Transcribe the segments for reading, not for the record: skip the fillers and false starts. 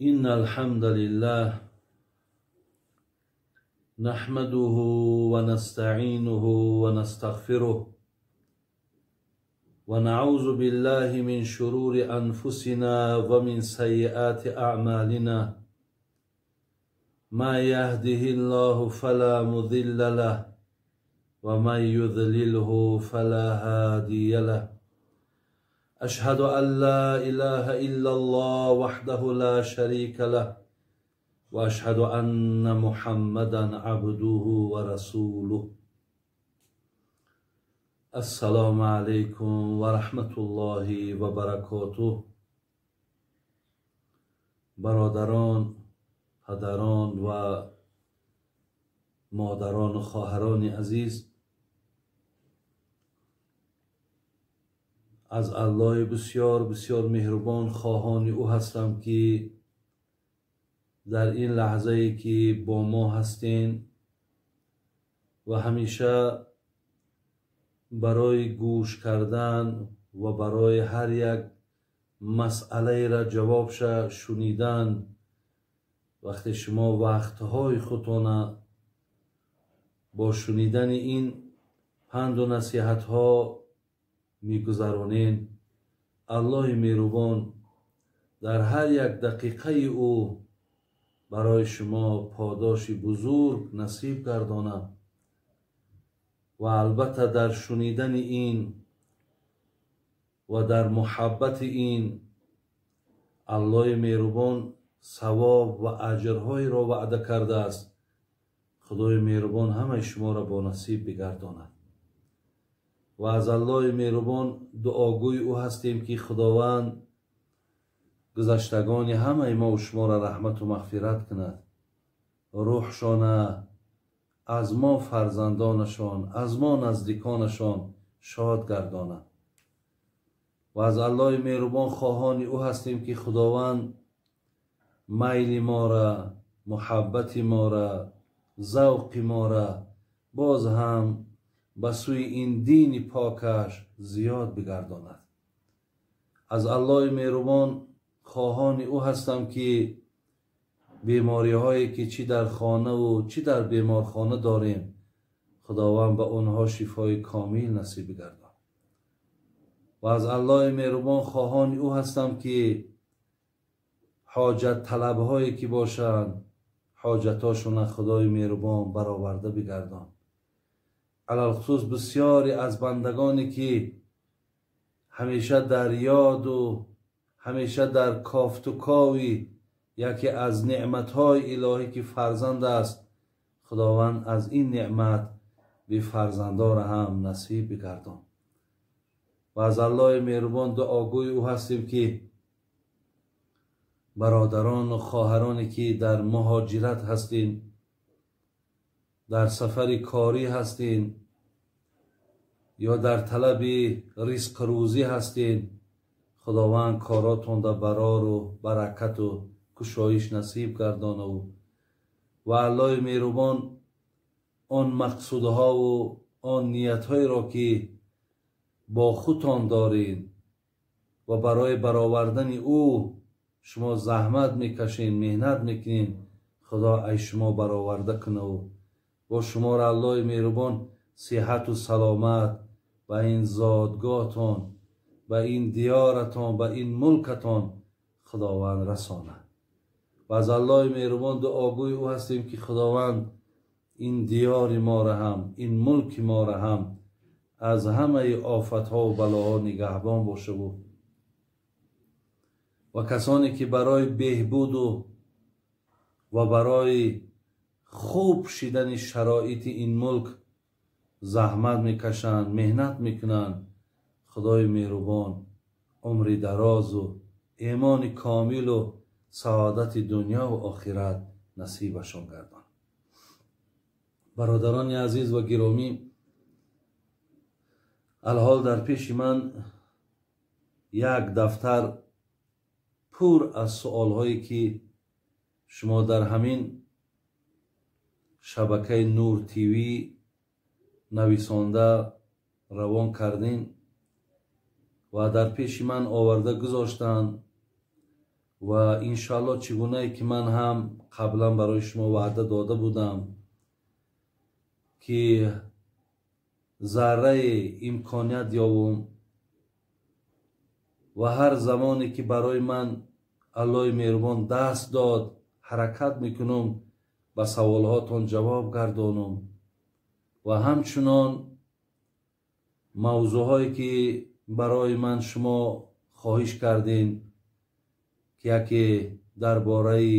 إن الحمد لله نحمده ونستعينه ونستغفره ونعوذ بالله من شرور أنفسنا ومن سيئات أعمالنا ما يهده الله فلا مضل له ومن يضلله فلا هادي له أشهد أن لا إله إلا الله وحده لا شريك له وأشهد أن محمدا عبده ورسوله السلام عليكم ورحمة الله وبركاته. برادران، پدران و مادران و خواهران عزیز، از الله بسیار بسیار مهربان خواهان او هستم که در این لحظه که با ما هستین و همیشه برای گوش کردن و برای هر یک مسئله را جواب شنیدن، وقتی شما وقتهای خودتان با شنیدن این پند و نصیحتها میگذرانین، الله مهربان در هر یک دقیقه او برای شما پاداش بزرگ نصیب گردانه و البته در شنیدن این و در محبت این الله مهربان ثواب و اجرهای را وعده کرده است. خدای مهربان همه شما را با نصیب بگرداند و از الله مهربان دعاگوی او هستیم که خداوند گذشتگان همه ما و شما را رحمت و مغفرت کند، روحشان از ما فرزندانشان، از ما نزدیکانشان شاد گرداند و از الله مهربان خواهان او هستیم که خداوند میل ما را، محبت ما را، ذوق ما را باز هم به سوی این دین پاکش زیاد بگرداند. از الله مهربان خواهان او هستم که بیماری هایی که چی در خانه و چی در بیمارخانه داریم، خداوند به آنها شفای کامل نصیب بگرداند. و از الله مهربان خواهان او هستم که حاجت طلب هایی که باشند، حاجتاشون خدای مهربان برآورده بگردان. علی‌الخصوص بسیاری از بندگانی که همیشه در یاد و همیشه در کافت و کاوی یکی از نعمتهای الهی که فرزند است، خداوند از این نعمت به فرزندان هم نصیب بگردان. و از الله مهربان دعاگوی او هستیم که برادران و خواهرانی که در مهاجرت هستین، در سفر کاری هستین یا در طلب رزق روزی هستین، خداوند کاراتون در برار و برکت و کشایش نصیب گردانه و الله مهربان آن مقصودها و آن نیتهایی را که با خودتان دارین و برای برآوردن او شما زحمت میکشین، مهنت میکنین، خدا ای شما برآورده کنه و با شما را الله مهربان صحت و سلامت به این زادگاهتان، به این دیارتان، به این ملکتان خداوند رسانه. و از الله مهربان دعاگوی او هستیم که خداوند این دیار ما را هم، این ملک ما را هم از همه آفتها و بلاها نگهبان باشه و کسانی که برای بهبود و برای خوب شدن شرایط این ملک زحمت میکشند، مهنت میکنند، خدای مهربان عمر دراز و ایمان کامل و سعادت دنیا و آخرت نصیبشان گردان. برادران عزیز و گرامی، الحال در پیش من یک دفتر پر از سوالهایی که شما در همین شبکه نور تیوی نویسانده روان کردین و در پیش من آورده گذاشتند. Ва иншоаллоҳ чӣ гунае ки ман ҳам қаблан барои шумо ваъда дода будам, ки зарраи имконият ёбум ва ҳар замоне ки барои ман Аллоҳи меҳрубон даст дод, ҳаракат мекунам ба саволҳотон ҷавоб гардонам ва ҳамчунон мавзӯъҳое ки барои ман шумо хоҳиш кардин, ки яке дар бораи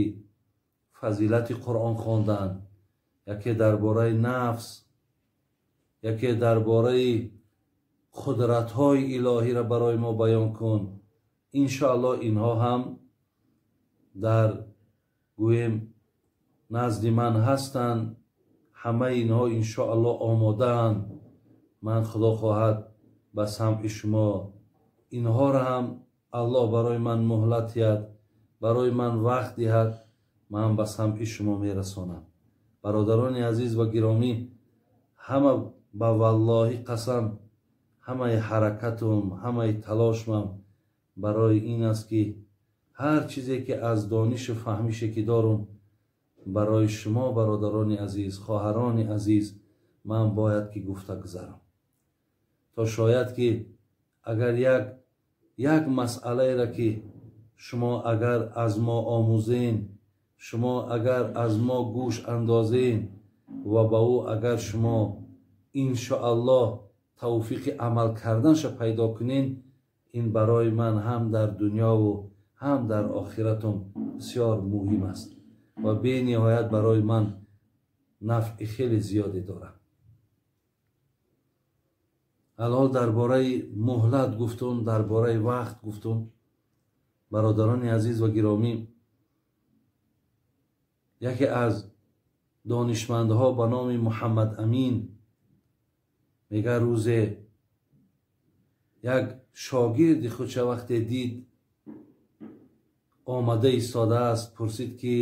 фазилати Қуръон хондан, яке дар бораи нафс, яке дар бораи қудратҳои илоҳиро барои мо баён кун. Иншоаллоҳ инҳо ҳам дар гӯем назди ман ҳастанд. Ҳамаи инҳо иншоаллоҳ омодаанд. Ман худо хоҳад ба самъи шумо инҳоро ҳам Аллоҳ барои ман муҳлат диҳад, барои ман вақт диҳад, ман ба самъи шумо мерасонам. Бародарони азиз ва гиромӣ, ҳама ба валлоҳи қасам, ҳамаи ҳаракатум, ҳамаи талошмам барои ин аст ки ҳар чизе ки аз донишу фаҳмише ки дорум барои шумо бародарони азиз, хоҳарони азиз, ман бояд ки гуфта гузарам, то шояд ки агар як масъалаеро ки шумо агар аз мо омӯзен, шумо агар аз мо гӯш андозен ва ба ӯ агар шумо иншоаллоҳ тавфиқи амал карданша пайдо кунен, ин барои ман ҳам дар дунёву ҳам дар охиратум бисёр муҳим аст ва бениҳоят барои ман нафъи хеле зиёде дорад. Алҳол дар бораи муҳлат гуфтум, дар бораи вақт гуфтум. Бародарони азиз ва гиромӣ, яке аз донишмандҳо ба номи Муҳаммад Амин мега рӯзе як шогирди худша вақте дид омада истодааст, пурсид ки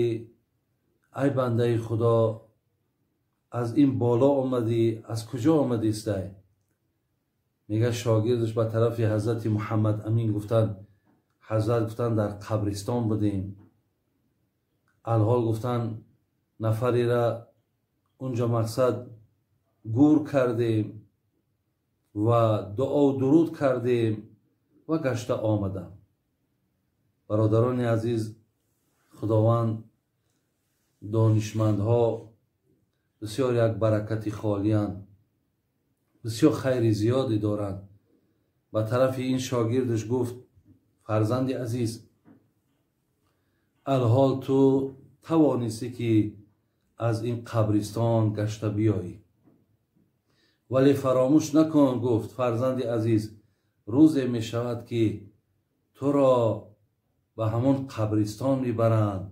ай бандаи Худо, аз ин боло омадӣ, аз куҷо омадистай? Мега шогирдаш ба тарафи ҳазрати Муҳаммад Амин гуфтанд, ҳазрат гуфтанд дар қабристон будем. Алҳол гуфтанд нафарера унҷо мақсад гур кардем ва дуо дуруд кардем ва гашта омадам. Бародарони азиз, Худованд донишмандҳо бисёр як баракати холиянд, бисёр хайри зиёде доранд. Ба тарафи ин шогирдаш гуфт: фарзанди азиз, алҳол ту тавонистӣ ки аз ин қабристон гашта биёӣ, вале фаромӯш накун, гуфт фарзанди азиз, рӯзе мешавад ки туро ба ҳамон қабристон мебаранд,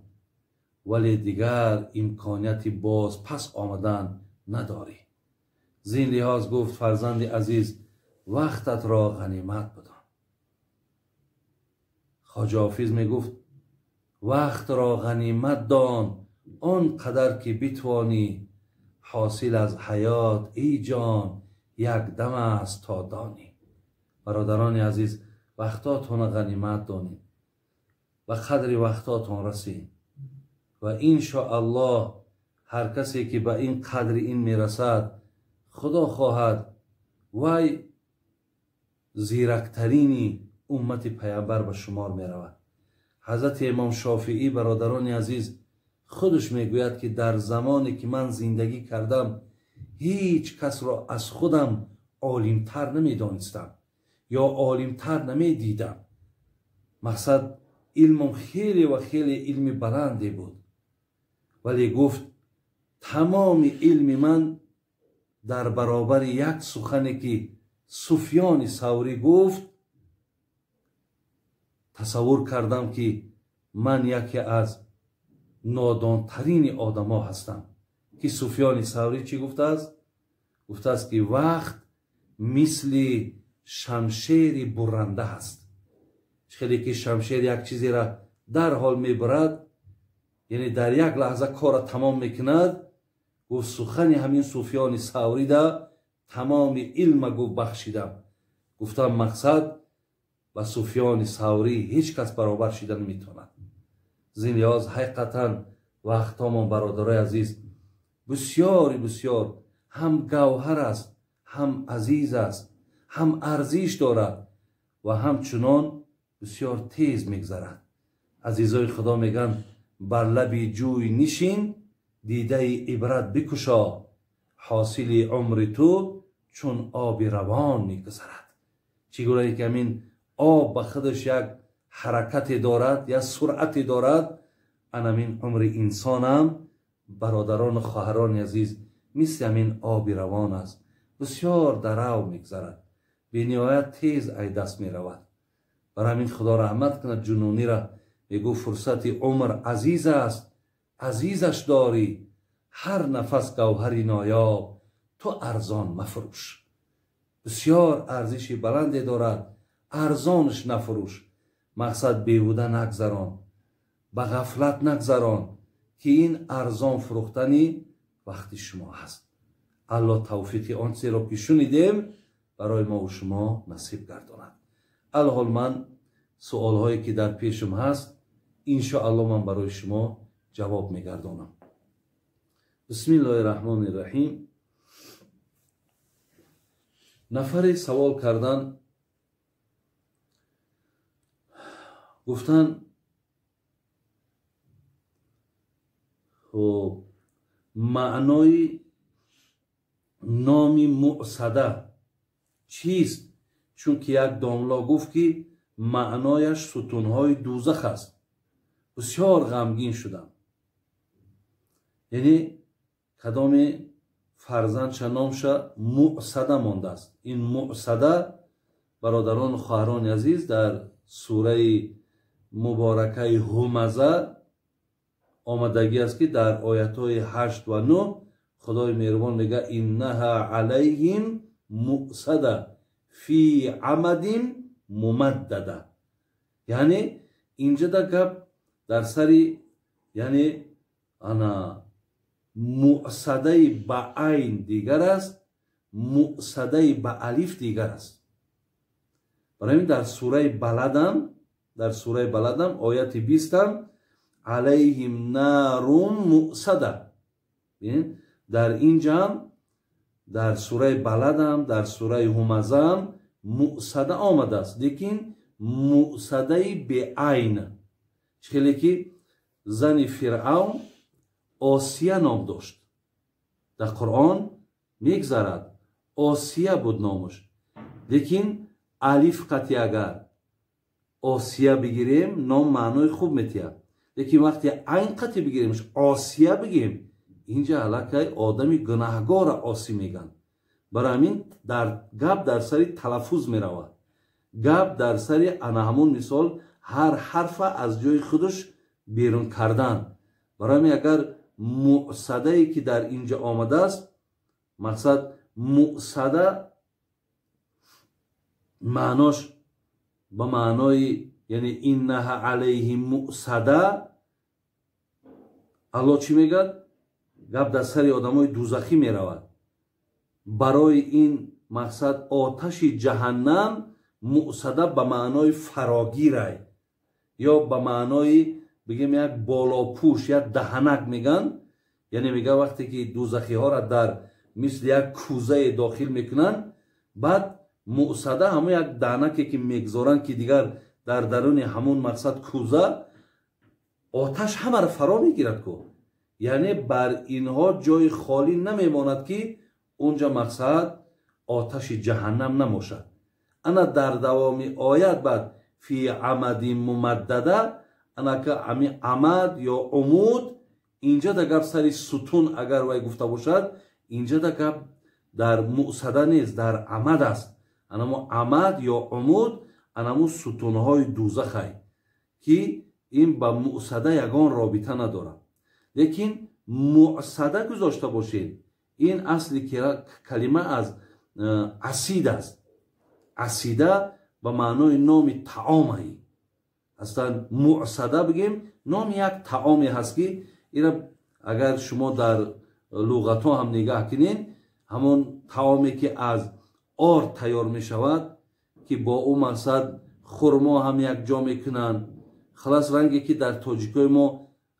вале дигар имконияти боз пас омадан надорӣ. Зин лиҳоз гуфт фарзанди азиз, вақтатро ғанимат бидон. Хоҷа Ҳофиз мегуфт: вақтро ғанимат дон он қадар ки битвонӣ, ҳосил аз ҳаёт эй ҷон як дам аст то донӣ. Бародарони азиз, вақтотонро ғанимат донед, ба қадри вақтотон расед ва иншоаллоҳ ҳар касе ки ба ин қадри ин мерасад, худо хоҳад вай зирактарини уммати паямбар ба шумор меравад. Ҳазрати имом Шофиӣ, бародарони азиз, худаш мегӯяд ки дар замоне ки ман зиндагӣ кардам ҳеҷ касро аз худам олимтар намедонистам ё олимтар намедидам. Мақсад илмам хеле ва хеле илми баланде буд, вале гуфт тамоми илми ман дар баробари як сухане ки Суфёни Саврӣ гуфт тасаввур кардам ки ман яке аз нодонтарини одамо ҳастам. Ки Суфёни Саврӣ чӣ гуфтааст? Гуфтааст ки вақт мисли шамшери бурранда ҳаст. Хеле ки шамшер як чизеро дарҳол мебурад, яъне дар як лаҳза корро тамом мекунад, гуфт сухани ҳамин Суфёни Саврида тамоми илма гуфт бахшидам. Гуфтам мақсад ба Суфёни Саврӣ ҳеҷ кас баробар шида наметавонад. Зин лиҳоз ҳақиқатан вақтҳомон, бародарои азиз, бисёри бисёр ҳам гавҳар аст, ҳам азиз аст, ҳам арзиш дорад ва ҳамчунон бисёр тез мегзарад. Азизои Худо мегӯянд: бар лаби ҷӯй нишин, дидаи ибрат бикушо, ҳосили умри ту чун оби равон мегузарад. Чӣ гунае ки ҳамин об ба худаш як ҳаракате дорад, як суръате дорад, анамин умри инсонам, бародарону хоҳарони азиз, мисли ҳамин оби равон аст, бисёр дарав мегзарад, бениҳоят тез ай даст меравад. Бар ҳамин Худо раҳмат кунад Ҷунунира, мегӯ фурсати умр азиз аст, азизаш дорӣ, ҳар нафас гавҳари ноёб, ту арзон мафурӯш. Бисёр арзиши баланде дорад, арзонаш нафурӯш. Мақсад беҳуда нагзарон, ба ғафлат нагзарон, ки ин арзон фурӯхтани вақти шумо ҳаст. Аллоҳ тавфиқи он чизеро ки шунидем барои мову шумо насиб гардонад. Алҳол ман суолҳое ки дар пешам ҳаст, иншоаллоҳ ман барои шумо ҷавоб мегардонам. Бисмиллоҳи раҳмони раҳим. Нафаре савол кардан, гуфтан: хуб, маънои номи Муъсада чист? Чунки як домло гуфт ки маънояш сутунҳои дӯзах аст. Бисёр ғамгин шудам. Яъне кадоме фарзандша номша Муъсада мондааст. Ин Муъсада, бародарону хоҳарони азиз, дар сураи муборакаи Ҳумаза омадагӣ аст, ки дар оятҳои 8 ва 9 Худои меҳрубон мегӯяд: иннаҳа алайҳим муъсада фи амадин мумаддада. Яъне инҷода гап дар сари, яъне ана муъсадаи ба айн дигар аст, муъсадаи ба алиф дигар аст. Барои ҳамин дар сураи Баладам, дар сураи Баладам ояти 20 алайҳим нарум муъсада. Дар инҷам, дар сураи Баладам, дар сураи Ҳумазам муъсада омадааст, лекин муъсадаи беайн. Чӣ хеле ки зани Фиръавн Осия ном дошт, дар Қуръон мегзарад, Осия буд номаш, лекин алиф қати агар Осия бигирем, ном маънои хуб метиҳад, лекин вақте айн қати бигиремш, Осия бигем, инҷа аллакай одами гунаҳгорро осӣ мегӯянд. Барои ҳамин дар гап дар сари талаффуз меравад, гап дар сари ана ҳамун мисол ҳар ҳарфа аз ҷои худаш берун кардан. Барои ҳамин агар муъсадае ки дар инҷа омадааст, мақсад муъсада маънош ба маънои, яъне иннаҳа алайҳи муъсада, Аллоҳ чӣ мегӯяд? Гап дар сари одамои дӯзахӣ меравад. Барои ин мақсад оташи ҷаҳаннам муъсада ба маънои фарогирай, ё ба маънои бигем як болопӯш, як даҳанак мегӯянд. Яъне мегӯяд вақте ки дӯзахиҳоро дар мисли як кӯзае дохил мекунанд, баъд муъсада ҳамон як даҳанаке ки мегзоранд, ки дигар дар даруни ҳамон мақсад кӯза оташ ҳамаро фаро мегирад ку. Яъне бар инҳо ҷои холӣ намемонад ки унҷа мақсад оташи ҷаҳаннам намошад. Ана дар давоми оят баъд фи амади мумаддада, анака ами амад ё умуд, инҷа да гап сари сутун агар вай гуфта бошад, инҷа да гап дар муъсада нест, дар амад аст. Анамо амад ё умуд анамо сутунҳои дӯзахай, ки ин ба муъсада ягон робита надорад. Лекин муъсада гузошта бошед, ин асли калима аз асид аст. Асида ба маънои номи таомай. Аслан муъсада бигем, номи як таоме ҳаст, ки ира агар шумо дар луғатҳо ҳам нигаҳ кунед, ҳамон таоме ки аз орд тайёр мешавад, ки бо ӯ мақсад хурмо ҳам якҷо мекунанд, Халас, ранге ки дар тоҷикои мо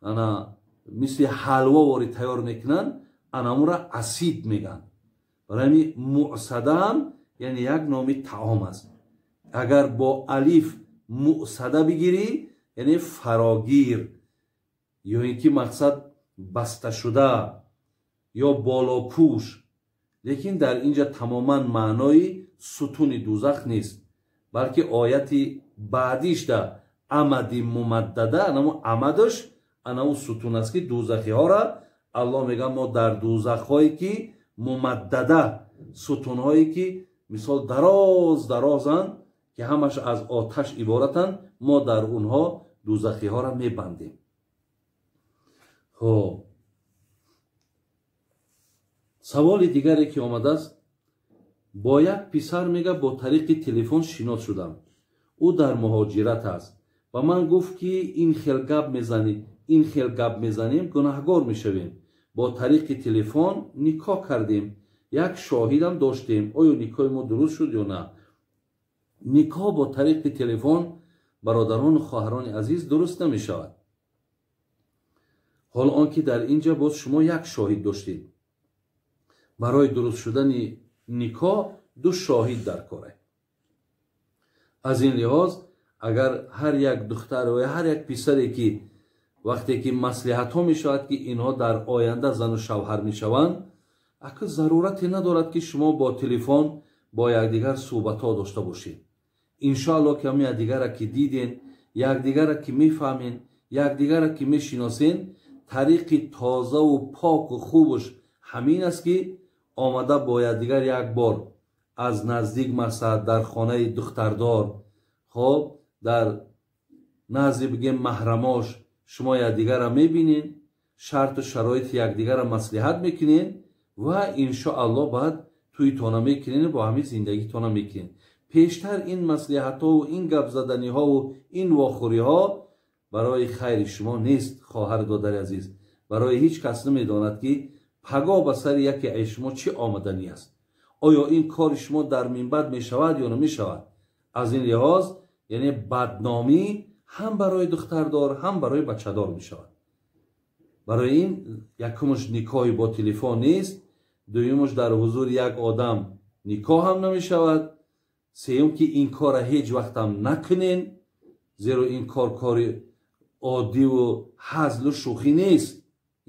ана мисли ҳалво вори тайёр мекунанд, анамура асид мегӯянд. Барои ҳамин муъсадаам яъне як номи таом аст. Агар бо алиф муъсада бигирӣ, яъне фарогир ё ин ки мақсад басташуда ё болопӯш. Лекин дар инҷа тамоман маънои сутуни дузах нест, балки ояти баъдишда амади мумаддада, анаму амадаш анаму сутун аст, ки дузахиҳоро Аллоҳ мегӯяд мо дар дузахҳое ки мумаддада, сутунҳое ки мисол дароз дарозанд, ки ҳамаш аз оташ иборатанд, мо дар онҳо дузахиҳоро мебандем. Хоб, саволи дигаре ки омадааст: бо як писар, мега, бо тариқи телефон шинос шудам. Ӯ дар муҳоҷират аст. Ба ман гуфт, ки ин хел гап мезанӣ, ин хел гап мезанем, гунаҳгор мешавем. Бо тариқи телефон никоҳ кардем, як шоҳидам доштем. Оё никоҳи мо дуруст шуд ё на? Никоҳ бо тариқи телефон, бародарону хоҳарони азиз, дуруст намешавад. Ҳол он ки дар инҷа боз шумо як шоҳид доштед. Барои дуруст шудани никоҳ ду шоҳид дар коре. Аз ин лиҳоз агар ҳар як духтар ва ҳар як писаре ки вақте ки маслиҳатҳо мешавад, ки инҳо дар оянда зану шавҳар мешаванд, ака, зарурате надорад, ки шумо бо телефон бо якдигар суҳбатҳо дошта бошед. Иншоалло, ки ҳам якдигарра ки диден, якдигарра ки мефаҳмен, якдигарра ки мешиносен, тариқи тозаву поку хубаш ҳамин аст, ки омада бо якдигар як бор аз наздик, масалан, дар хонаи духтардор, хоб, дар назди, бигем, маҳрамош шумо якдигарра мебинед, шарту шароити якдигарра маслиҳат мекунед ва иншоалло баъд тӯйтона мекунед, бо ҳамин зиндагитона мекунед. Пештар ин маслиҳатҳову ин гапзаданиҳову ин вохӯриҳо барои хайри шумо нест, хоҳару додари азиз. Барои ҳеҷ кас намедонад, ки пагоҳ ба сари яке аз шумо чӣ омаданӣ аст. Оё ин кори шумо дар минбаъд мешавад ё намешавад? Аз ин лиҳоз, яъне бадномӣ ҳам барои духтардор, ҳам барои бачадор мешавад. Барои ин якумаш никоҳи бо телефон нест, дуюмаш дар ҳузури як одам никоҳ ҳам намешавад, сеюм ки ин корра ҳеҷ вақтам накунен, зеро ин кор кори оддиву ҳазлу шӯхӣ нест,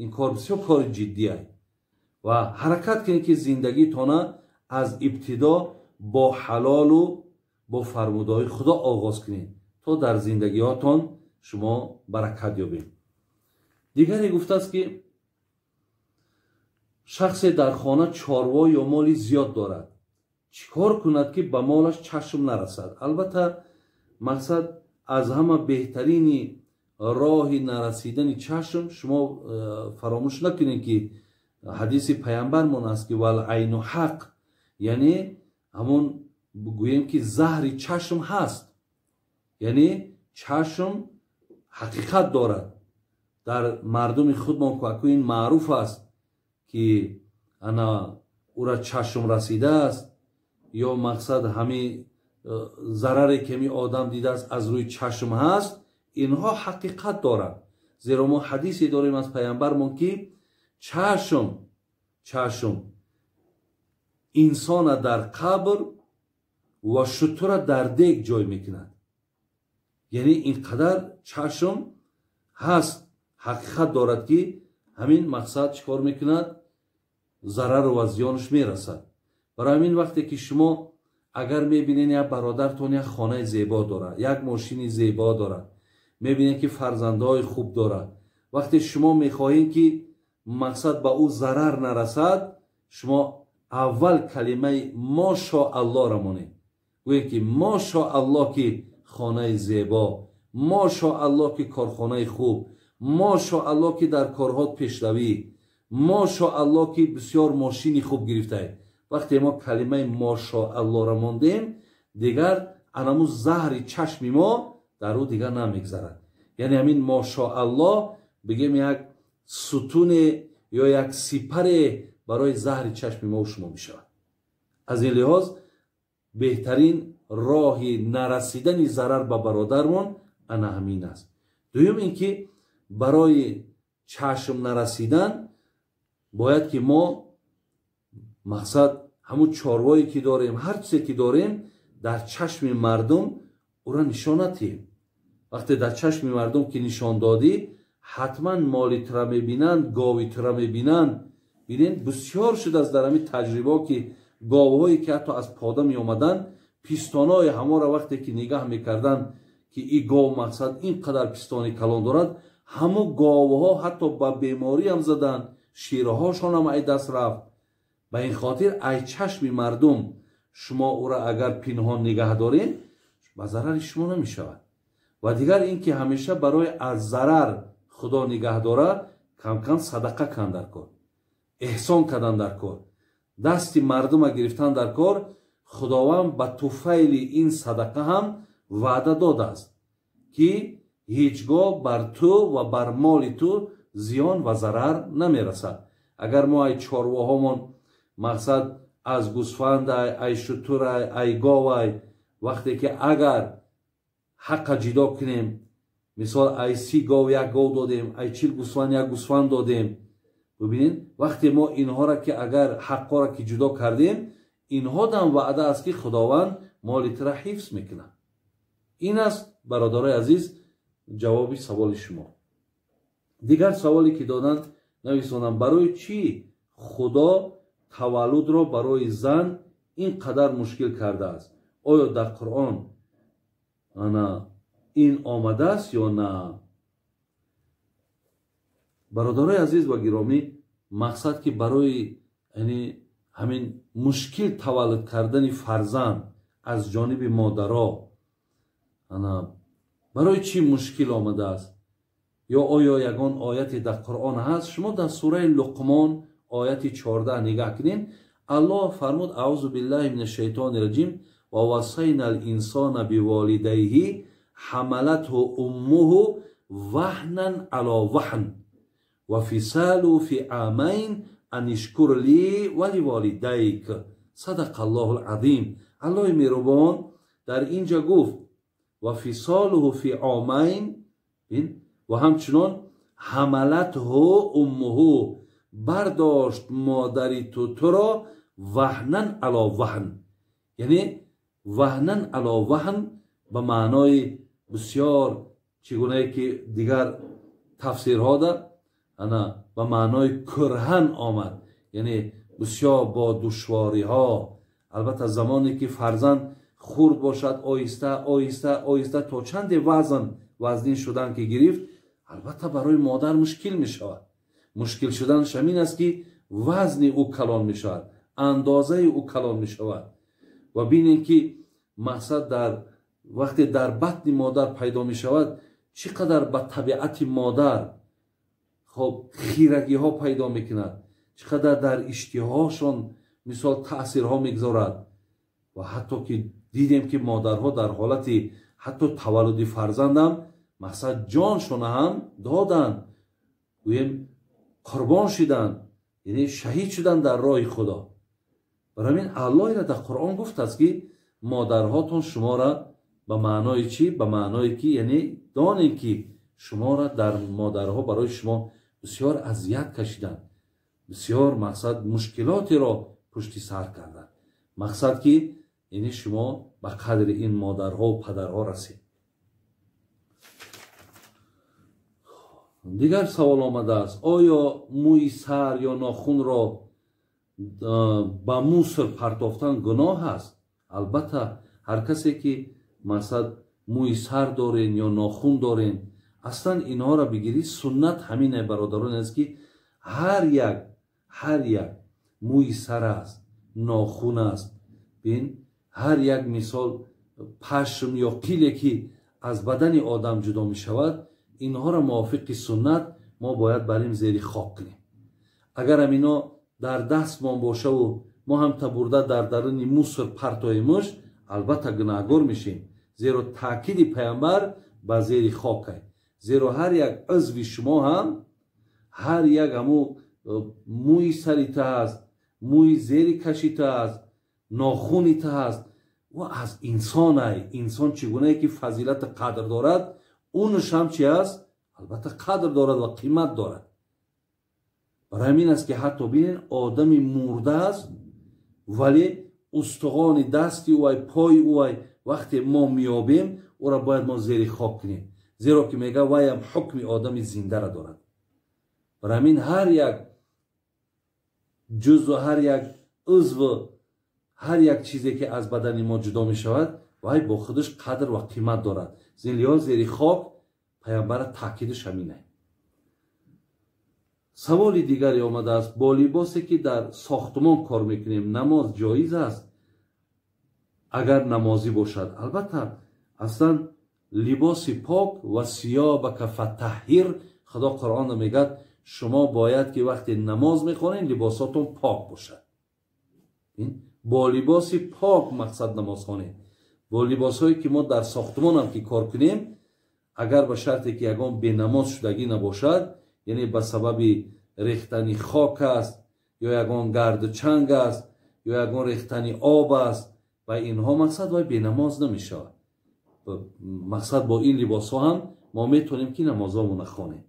ин кор бисёр кори ҷиддие. Ва ҳаракат кунед, ки зиндагитона аз ибтидо бо ҳалолу бо фармудаҳои Худо оғоз кунед, то дар зиндагиҳотон шумо баракат ёбед. Дигаре гуфтааст, ки шахсе дар хона чорво ё моли зиёд дорад, чӣ кор кунад, ки ба молаш чашм нарасад? Албатта, мақсад аз ҳама беҳтарини роҳи нарасидани чашм, шумо фаромӯш накунед, ки ҳадиси паямбармон аст, ки вал айну ҳақ, яъне ҳамон гӯем, ки заҳри чашм ҳаст, яъне чашм ҳақиқат дорад. Дар мардуми худмон ку ин маъруф аст, ки ана ура чашм расидааст ё мақсад ҳами зараре ки ҳами одам дидааст, аз рӯи чашм ҳаст, инҳо ҳақиқат доранд. Зеро мо ҳадисе дорем аз паямбармон, ки чашм инсона дар қабр ва шутура дар дег ҷой мекунад. Яъне ин қадар чашм ҳаст, ҳақиқат дорад, ки ҳамин мақсад чӣ кор мекунад, зарару ва зиёнаш мерасад. Барои ҳамин вақте ки шумо агар мебинед, як бародартон як хонаи зебо дорад, як мошини зебо дорад, мебинед, ки фарзандҳои хуб дорад, вақте шумо мехоҳед, ки мақсад ба ӯ зарар нарасад, шумо аввал калимаи мошоаллоро монед, гӯед, ки мошоаллоҳ, ки хонаи зебо, мошоаллоҳ, ки корхонаи хуб, мошоаллоҳ, ки дар корҳо пешравӣ, мошоаллоҳ, ки бисёр мошини хуб гирифтаед. Вақте мо калимаи мошоаллоҳро мондем, дигар анаму заҳри чашми мо дар ӯ дигар намегзарад. Яъне ҳамин мошоаллоҳ, бигем, як сутуне ё як сипаре барои заҳри чашми мо шумо мешавад. Аз ин лиҳоз беҳтарин роҳи нарасидани зарар ба бародармон ана ҳамин аст. Дуюм ин ки барои чашм нарасидан бояд ки мо мақсад ҳамун чорвое ки дорем, ҳар чизе ки дорем, дар чашми мардум ӯра нишон натиҳем. Вақте дар чашми мардум ки нишон додӣ, ҳатман моли тура мебинанд, гови тура мебинанд. Бинед, бисёр шудааст дар ҳамин таҷрибаҳо ки говҳое ки ҳатто аз пода меомаданд, пистонои ҳамонро вақте ки нигаҳ мекарданд ки ин гов мақсад ин қадар пистони калон дорад, ҳамун говҳо ҳатто ба беморӣ ҳам заданд, шираҳошон ҳам ай даст рафт. Ба ин хотир ай чашми мардум шумо ӯра агар пинҳон нигаҳ доред, ба зарари шумо намешавад. Ва дигар ин ки ҳамеша барои аз зарар худо нигаҳ дора, камкам садақа кан дар кор, эҳсон кардан дар кор, дасти мардума гирифтан дар кор. Худованд ба туфайли ин садақа ҳам ваъда додааст ки ҳеҷ гоҳ бар ту ва бар моли ту зиён ва зарар намерасад. Агар мо ай чорвоҳомон мақсад аз гӯсфандай, ай шутурай, ай говай, вақте ки агар ҳаққа ҷидо кунем, мисол ай 30 гов як гов додем, ай 40 гӯсфанд як гӯсфанд додем, бибинед, вақте мо инҳоро ки агар ҳаққоро ки ҷудо кардем, инҳо дам ваъда аст ки худованд моли тура ҳифз мекунад. Ин аст, бародарои азиз, ҷавоби саволи шумо. Дигар саволе ки доданд, нависонам: барои чӣ худо таваллудро барои зан ин қадар мушкил кардааст? Оё дар Қуръон ана ин омадааст ё на? Бародарои азиз ва гиромӣ, мақсад ки барои яъне ҳамин мушкил таваллуд кардани фарзанд аз ҷониби модаро ана барои чӣ мушкил омадааст? Ё оё ягон ояте дар Қуръон ҳаст? Шумо дар сураи Луқмон ояти 14 нигаҳ кунед. Аллоҳ фармуд: аъузу биллаҳи мина шайтони раҷим ва вассайна ал-инсона биволидайҳи ҳамалатҳу уммуҳу ваҳнан ало ваҳн ва фисалу фи амайн ан ишкур ли ва ливолидайк. Садақа Аллоҳу л-азим. Аллоҳи меҳрубон дар инҷа гуфт ва фисолуҳу фи омайн, ва ҳамчунон ҳамалатҳу уммуҳу, бардошт модари ту туро ваҳнан ало ваҳн, яъне ваҳнан ало ваҳн ба маънои бисёр чӣ гунае ки дигар тафсирҳода ана ба маънои кӯрҳан омад, яъне бисёр бо душвориҳо. Албатта замоне ки фарзанд хурд бошад, оҳиста оҳиста оҳиста то чанде вазн вазнин шудан ки гирифт, албатта барои модар мушкил мешавад. Мушкил шуданаш ҳамин аст ки вазни ӯ калон мешавад, андозаи ӯ калон мешавад. Ва бинем ки мақсад дар вақте дар батни модар пайдо мешавад, чӣ қадар ба табиати модар хоб хирагиҳо пайдо мекунад, чӣ қадар дар иштиҳошон мисол таъсирҳо мегузорад. Ва ҳатто ки дидем ки модарҳо дар ҳолати ҳатто таваллуди фарзандам мақсад ҷоншона ҳам доданд, гӯем қурбон шуданд, яъне шаҳид шуданд дар роҳи Худо. Барои ҳамин Аллоҳ ира дар Қуръон гуфтааст ки модарҳотон шуморо ба маънои чӣ? Ба маъное ки яъне донем ки шуморо дар модарҳо барои шумо бисёр азият кашиданд, бисёр мақсад мушкилотеро пушти сар карданд. Мақсад ки яъне шумо ба қадри ин модарҳо ва падарҳо расед. Дигар савол омадааст: оё мӯи сар ё нохунро ба муср партофтан гуноҳ аст? Албатта ҳар касе ки мақсад мӯи сар дорен ё нохун дорен, аслан инҳоро бигирӣ, суннат ҳамине, бародарон, аст ки ҳар як мӯи сар аст, нохун аст, бин ҳар як мисол пашм ё қиле ки аз бадани одам ҷудо мешавад, инҳоро мувофиқи суннат мо бояд барим зери хок кунем. Агарам ино дар дастмон бошаву мо ҳам табурда дар даруни муср партоемуш, албатта гунаҳгор мешем, зеро таъкиди пайғамбар ба зери хок ай. Зеро ҳар як узви шумо ҳам, ҳар як ҳаму мӯи сари та ҳаст, мӯи зери каши та ҳаст, нохуни та ҳаст, ӯ аз инсон ай. Инсон чӣ гунае ки фазилати қадр дорад, унуш ҳам чи аст? Албатта қадр дорад ва қимат дорад. Барои ҳамин аст ки ҳатто бинед, одами мурда аст, вале устухони дасти ӯ, пои ӯ вақте мо меёбем, ӯро бояд мо зери хок кунем, зеро ки мега вайам ҳукми одами зиндара дорад. Барои ҳамин ҳар як ҷузъу ҳар як узву ҳар як чизе ки аз бадани мо ҷудо мешавад, вай бо худаш қадр ва қимат дорад. Зин лиҳоз зери хок паямбара таъкидаш ҳаминае. Саволи дигаре омадааст: бо либосе ки дар сохтмон кор мекунем, намоз ҷоиз аст агар намозӣ бошад? Албатта, аслан либоси пок ва сиёбака фатаҳҳир, Худо Қуръонро мегӯяд, шумо бояд ки вақте намоз мехонед либосотон пок бошад. Бо либоси пок мақсад намоз хонед. Бо либосҳое ки мо дар сохтмонам ки кор кунем, агар ба шарте ки ягон бенамоз шудагӣ набошад, яъне ба сабаби рехтани хок аст ё ягон гарду чанг аст ё ягон рехтани об аст, ва инҳо мақсад вай бенамоз намешавад. Мақсад бо ин либосҳо ҳам мо метавонем ки намозҳомона хонем.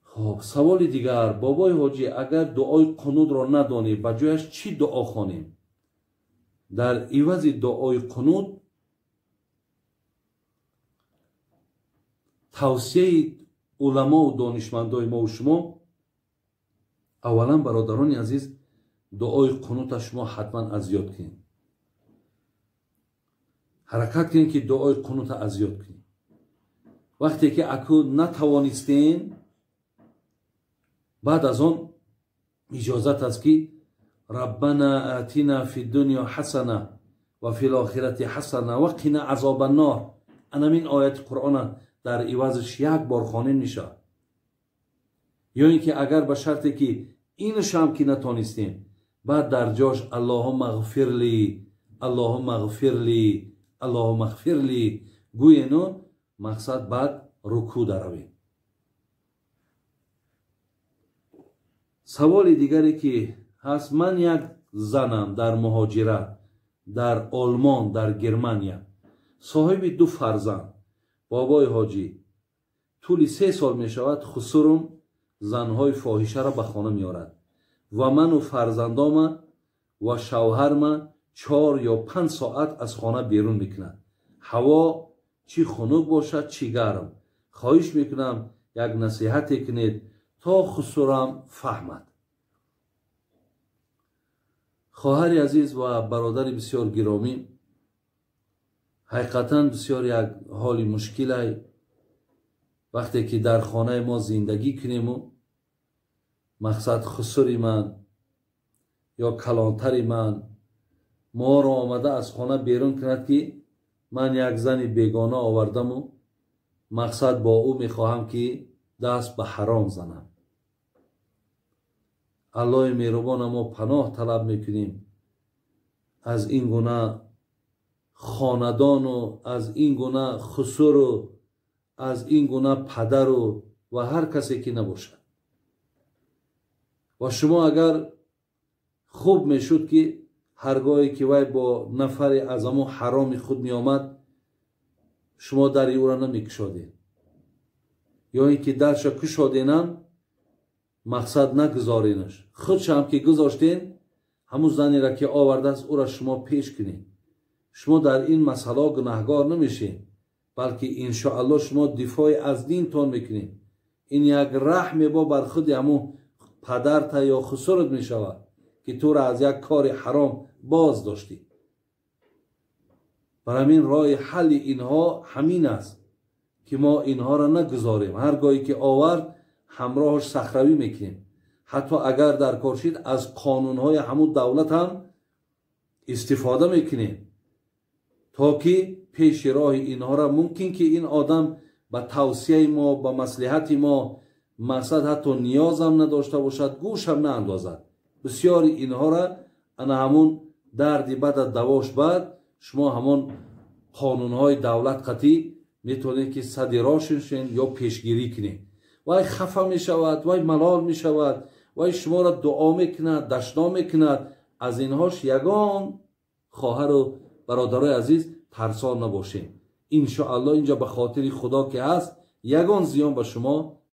Хоб, саволи дигар: бобои ҳоҷӣ, агар дуои қунудро надонем, ба ҷояш чӣ дуо хонем? Дар ивази дуои қунуд тавсияи уламову донишмандои мову шумо, аввалан бародарони азиз, дуои қунута шумо ҳатман аз ёд кунед. Ҳаракат кунед ки дуои қунута аз ёд кунед. Вақте ки аку натавонистен, баъд аз он иҷозат аст ки раббана атина фи дунё ҳасана ва фил охирати ҳасана ва қина азоба нор, анамин ояти Қуръона дар ивазаш як бор хонем мешавад. Ё ин ки агар ба шарте ки инашам ки натонистем, баъд дар ҷош аллоҳумма ғфир ли, аллоҳумма ғфир ли, аллоҳумма ғфир ли гӯену мақсад баъд рукӯ даравем. Саволи дигаре ки ҳаст: ман як занам дар муҳоҷират, дар Олмон, дар Германия, соҳиби 2 фарзанд. Бобои ҳоҷӣ, тӯли 3 сол мешавад хусурум занҳои фоҳишаро ба хона меорад ва ману фарзандома ва шавҳарма 4 ё 5 соат аз хона берун мекунад. Ҳаво чӣ хунук бошад, чӣ гарм. Хоҳиш мекунам як насиҳате кунед то хусурам фаҳмад. Хоҳари азиз ва бародари бисёр гиромӣ, ҳақиқатан бисёр як ҳоли мушкилай вақте ки дар хонаи мо зиндагӣ кунему мақсад хусури ман ё калонтари ман моро омада аз хона берун кунад ки ман як зани бегона овардаму мақсад бо ӯ мехоҳам ки даст ба ҳаром занам. Аллоҳи меҳрубона мо паноҳ талаб мекунем аз ин гуна хонадону аз ин гуна хусуру аз ин гуна падару ва ҳар касе ки набошад. Ва шумо агар хуб мешуд ки ҳаргоҳе ки вай бо нафаре аз ҳамон ҳароми худ меомад, шумо дари ӯро намекушодед, ё ин ки дарша кушоденам мақсад нагузоренаш, худшам ки гузоштен, ҳамун занеро ки овардааст ӯро шумо пеш кунед. Шумо дар ин масъала гунаҳгор намешед, балки иншоаллоҳ шумо дифои аз динтон мекунед. Ин як раҳме бо бар худи ҳамун падарта ё хусурат мешавад ки туро аз як кори ҳаром боз доштӣ. Барои ҳамин роҳи ҳалли инҳо ҳамин аст ки мо инҳоро нагузорем. Ҳар гоҳе ки овард ҳамроҳаш сахравӣ мекунем. Ҳатто агар дар кор шид аз қонунҳои ҳамун давлат ҳам истифода мекунем то ки пеши роҳи инҳоро мумкин ки ин одам ба тавсияи мо, ба маслиҳати мо мақсад ҳатто ниёзам надошта бошад, гӯшам наандозад. Бисёри инҳоро ана ҳамун дарди бада давош бад шумо ҳамон қонунҳои давлат қатъӣ метавонед ки сади роҳ шиншен ё пешгирӣ кунед. Вай хафа мешавад, вай малол мешавад, вай шуморо дуо мекунад, дашном мекунад. Аз инҳош ягон хоҳару бародарои азиз тарсон набошем. Иншоаллоҳ инҷа ба хотири Худо ки ҳаст Ягон зиён ба шумо.